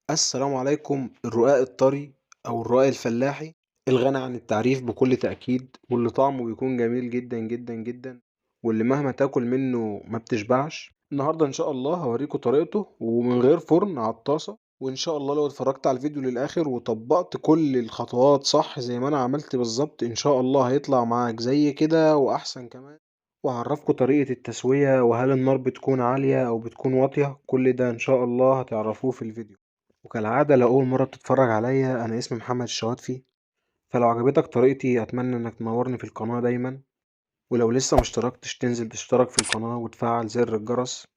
السلام عليكم. الرقاق الطري أو الرقاق الفلاحي الغني عن التعريف بكل تأكيد، واللي طعمه بيكون جميل جدا جدا جدا، واللي مهما تاكل منه ما بتشبعش. النهاردة إن شاء الله هوريكم طريقته ومن غير فرن على الطاسة، وإن شاء الله لو اتفرجت على الفيديو للآخر وطبقت كل الخطوات صح زي ما أنا عملت بالظبط إن شاء الله هيطلع معاك زي كده وأحسن كمان. وهعرفكم طريقة التسوية وهل النار بتكون عالية أو بتكون واطية، كل ده إن شاء الله هتعرفوه في الفيديو. وكالعادة لو أول مرة بتتفرج عليا، أنا اسمي محمد الشواتفي، فلو عجبتك طريقتي أتمنى إنك تنورني في القناة دايما، ولو لسه ما اشتركتش تنزل تشترك في القناة وتفعل زر الجرس،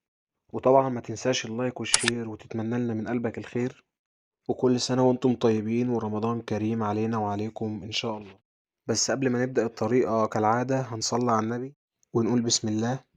وطبعا ما تنساش ال like وال share، وتتمنى لنا من قلبك الخير. وكل سنة وانتم طيبين ورمضان كريم علينا وعليكم إن شاء الله. بس قبل ما نبدأ الطريقة كالعادة هنصلي على النبي ونقول بسم الله.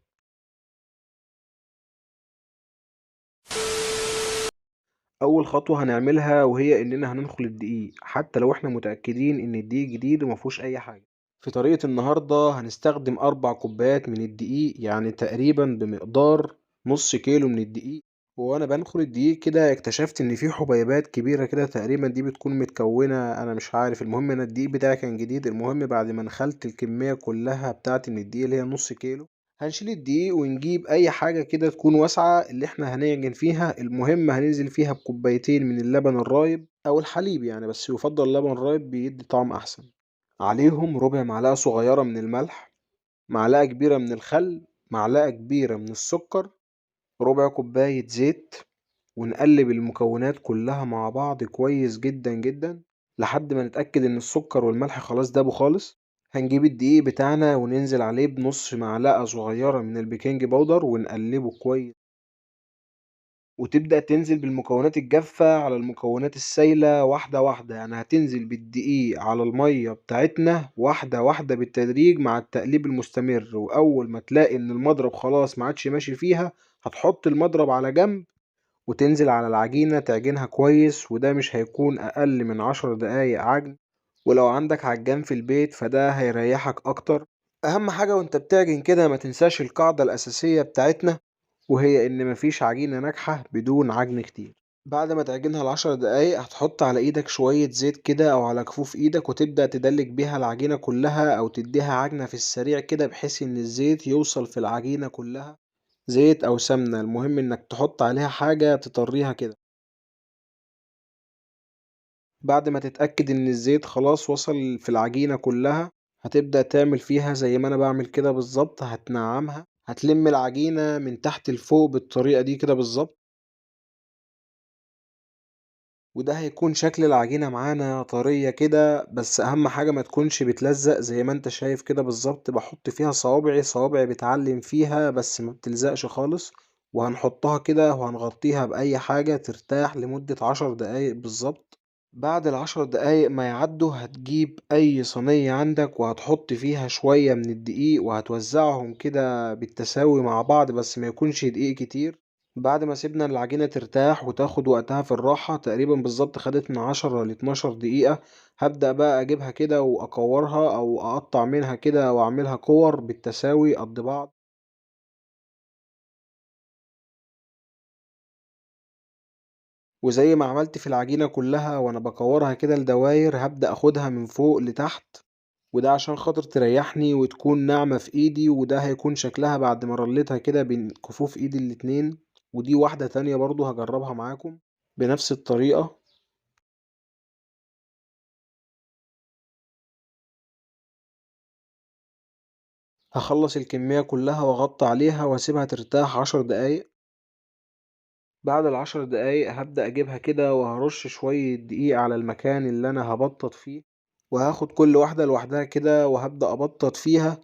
أول خطوة هنعملها وهي إننا هننخل الدقيق، حتى لو إحنا متأكدين إن الدقيق جديد ومفيهوش أي حاجة. في طريقة النهاردة هنستخدم 4 كوبايات من الدقيق، يعني تقريبا بمقدار نص كيلو من الدقيق. وأنا بنخل الدقيق كده اكتشفت إن في حبيبات كبيرة كده تقريبا دي بتكون متكونة، أنا مش عارف. المهم إن الدقيق بتاعي كان جديد. المهم بعد ما نخلت الكمية كلها بتاعتي من الدقيق اللي هي نص كيلو، هنشيل الدقيق ونجيب أي حاجة كده تكون واسعة اللي احنا هنعجن فيها. المهم هننزل فيها بكوبايتين من اللبن الرايب أو الحليب يعني، بس يفضل لبن رايب بيدي طعم أحسن. عليهم ربع معلقة صغيرة من الملح، معلقة كبيرة من الخل، معلقة كبيرة من السكر، ربع كوباية زيت، ونقلب المكونات كلها مع بعض كويس جدا جدا لحد ما نتأكد إن السكر والملح خلاص دابوا خالص. هنجيب الدقيق بتاعنا وننزل عليه بنص معلقة صغيرة من البيكنج باودر ونقلبه كويس، وتبدأ تنزل بالمكونات الجافة على المكونات السايلة واحدة واحدة. يعني هتنزل بالدقيق على المية بتاعتنا واحدة واحدة بالتدريج مع التقليب المستمر. وأول ما تلاقي إن المضرب خلاص ما عادش ماشي فيها، هتحط المضرب على جنب وتنزل على العجينة تعجنها كويس، وده مش هيكون أقل من 10 دقايق عجن. ولو عندك عجان في البيت فده هيريحك أكتر. أهم حاجة وانت بتعجن كده ما تنساش القاعدة الأساسية بتاعتنا، وهي إن مفيش عجينة ناجحة بدون عجن كتير. بعد ما تعجنها ال10 دقايق هتحط على إيدك شوية زيت كده أو على كفوف إيدك، وتبدأ تدلك بيها العجينة كلها أو تديها عجنة في السريع كده، بحيث إن الزيت يوصل في العجينة كلها، زيت أو سمنة، المهم إنك تحط عليها حاجة تطريها كده. بعد ما تتأكد إن الزيت خلاص وصل في العجينة كلها، هتبدأ تعمل فيها زي ما أنا بعمل كده بالظبط. هتنعمها، هتلم العجينة من تحت لفوق بالطريقة دي كده بالظبط، وده هيكون شكل العجينة معانا طرية كده. بس أهم حاجة ما تكونش بتلزق زي ما انت شايف كده بالظبط. بحط فيها صوابعي، صوابعي بتعلم فيها بس ما بتلزقش خالص. وهنحطها كده وهنغطيها بأي حاجة ترتاح لمدة 10 دقايق بالظبط. بعد ال10 دقايق ما يعدوا هتجيب أي صينية عندك وهتحط فيها شوية من الدقيق وهتوزعهم كده بالتساوي مع بعض، بس ما يكونش دقيق كتير. بعد ما سيبنا العجينة ترتاح وتاخد وقتها في الراحة، تقريبا بالظبط خدت من 10 لاتناشر دقيقة، هبدأ بقى أجيبها كده وأكورها أو أقطع منها كده وأعملها كور بالتساوي قد بعض. وزي ما عملت في العجينة كلها وأنا بكورها كده لدواير، هبدأ أخدها من فوق لتحت، وده عشان خاطر تريحني وتكون ناعمة في ايدي، وده هيكون شكلها بعد ما رليتها كده بين كفوف ايدي الاتنين. ودي واحدة تانية برضو هجربها معاكم بنفس الطريقة. هخلص الكمية كلها واغطي عليها واسيبها ترتاح 10 دقايق. بعد ال10 دقايق هبدأ اجيبها كده وهرش شوية دقيق على المكان اللي انا هبطط فيه، وهاخد كل واحدة لوحدها كده وهبدأ ابطط فيها.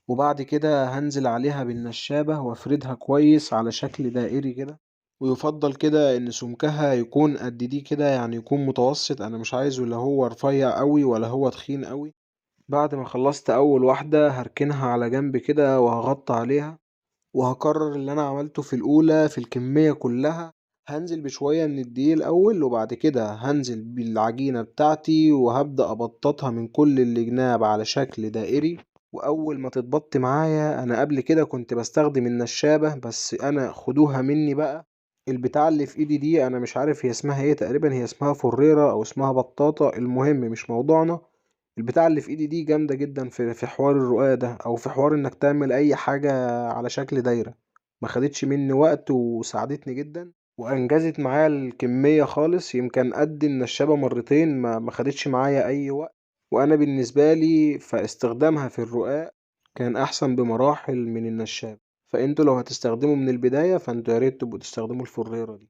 وبعد كده هنزل عليها بالنشابة وافردها كويس على شكل دائري كده، ويفضل كده ان سمكها يكون قد دي كده، يعني يكون متوسط، انا مش عايزه لا هو رفيع قوي ولا هو تخين قوي. بعد ما خلصت اول واحدة هركنها على جنب كده وهغطي عليها، وهكرر اللي انا عملته في الاولى في الكمية كلها. هنزل بشوية من الدقيق الاول، وبعد كده هنزل بالعجينة بتاعتي وهبدأ ابططها من كل الجناب على شكل دائري. واول ما تتبط معايا، انا قبل كده كنت بستخدم النشابة، بس انا خدوها مني بقى، البتاعة اللي في ايدي دي انا مش عارف هي اسمها ايه، تقريبا هي اسمها فريرة او اسمها بطاطا، المهم مش موضوعنا. البتاعة اللي في ايدي دي جامدة جدا في حوار الرقاق ده، او في حوار انك تعمل اي حاجة على شكل دايرة. ما خدتش مني وقت وساعدتني جدا وانجزت معايا الكمية خالص، يمكن قد النشابة مرتين، ما خدتش معايا اي وقت. وانا بالنسبة لي فاستخدامها في الرقاق كان احسن بمراحل من النشابة، فانتوا لو هتستخدموا من البداية فانتوا يا ريت تبقوا تستخدموا الفريرة دي.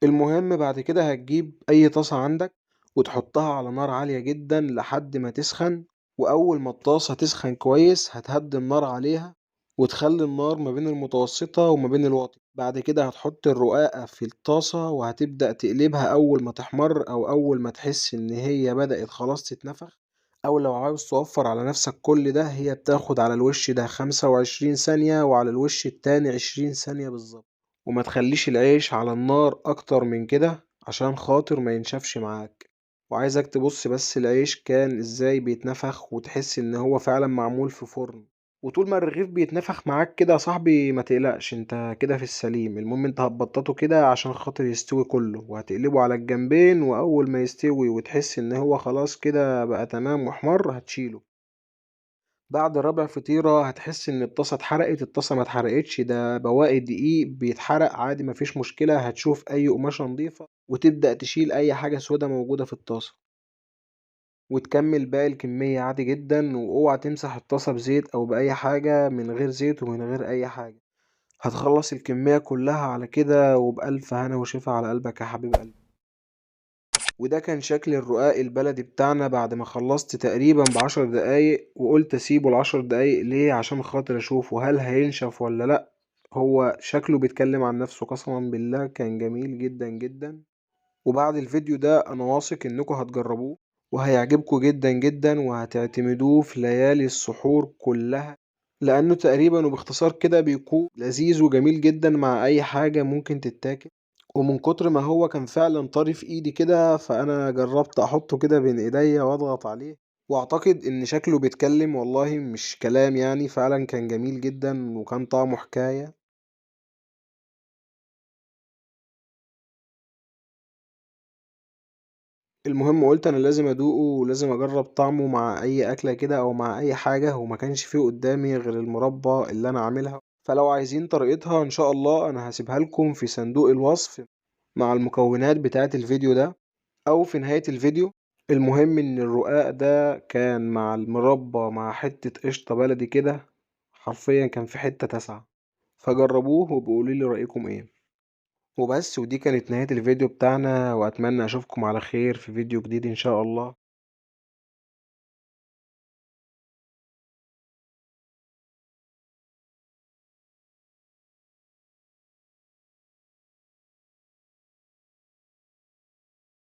المهم بعد كده هتجيب اي طاسة عندك وتحطها على نار عالية جدا لحد ما تسخن، واول ما الطاسة تسخن كويس هتهدي النار عليها وتخلي النار ما بين المتوسطة وما بين الواطي. بعد كده هتحط الرقاقة في الطاسة وهتبدأ تقلبها أول ما تحمر أو أول ما تحس إن هي بدأت خلاص تتنفخ، أو لو عاوز توفر على نفسك كل ده هي بتاخد على الوش ده 25 ثانية وعلى الوش التاني 20 ثانية بالظبط. وما تخليش العيش على النار أكتر من كده عشان خاطر ما ينشفش معاك. وعايزك تبص بس العيش كان إزاي بيتنفخ وتحس إن هو فعلا معمول في فرن. وطول ما الرغيف بيتنفخ معاك كده يا صاحبي ما تقلقش، انت كده في السليم. المهم انت هتبططه كده عشان خاطر يستوي كله، وهتقلبه على الجنبين، واول ما يستوي وتحس ان هو خلاص كده بقى تمام واحمر هتشيله. بعد ربع فطيرة هتحس ان الطاسة اتحرقت. الطاسة ما اتحرقتش، ده بواقي دقيق بيتحرق عادي مفيش مشكلة. هتشوف اي قماشة نظيفة وتبدأ تشيل اي حاجة سودا موجودة في الطاسة وتكمل باقي الكمية عادي جدا. واوعى تمسح الطاسة بزيت او بأي حاجة، من غير زيت ومن غير اي حاجة. هتخلص الكمية كلها على كده، وبألف هنا وشفا على قلبك يا حبيب قلبي. وده كان شكل الرقاق البلدي بتاعنا بعد ما خلصت تقريبا ب10 دقايق. وقلت اسيبه ال10 دقايق ليه؟ عشان خاطر اشوفه هل هينشف ولا لا. هو شكله بيتكلم عن نفسه قسما بالله، كان جميل جدا جدا. وبعد الفيديو ده انا واثق انكم هتجربوه وهيعجبكم جدا جدا، وهتعتمدوه في ليالي السحور كلها، لانه تقريبا وباختصار كده بيكون لذيذ وجميل جدا مع اي حاجة ممكن تتاكل. ومن كتر ما هو كان فعلا طري في ايدي كده، فانا جربت احطه كده بين ايديا واضغط عليه، واعتقد ان شكله بيتكلم والله مش كلام يعني، فعلا كان جميل جدا وكان طعمه حكاية. المهم قلت انا لازم ادوقه ولازم اجرب طعمه مع اي اكلة كده او مع اي حاجة، وما كانش فيه قدامي غير المربى اللي انا عاملها. فلو عايزين طريقتها ان شاء الله انا هسيبها لكم في صندوق الوصف مع المكونات بتاعة الفيديو ده او في نهاية الفيديو. المهم ان الرقاق ده كان مع المربى مع حتة قشطة بلدي كده، حرفيا كان في حتة تسعة. فجربوه وبقولوا لي رأيكم ايه وبس. ودي كانت نهاية الفيديو بتاعنا، واتمنى اشوفكم على خير في فيديو جديد ان شاء الله.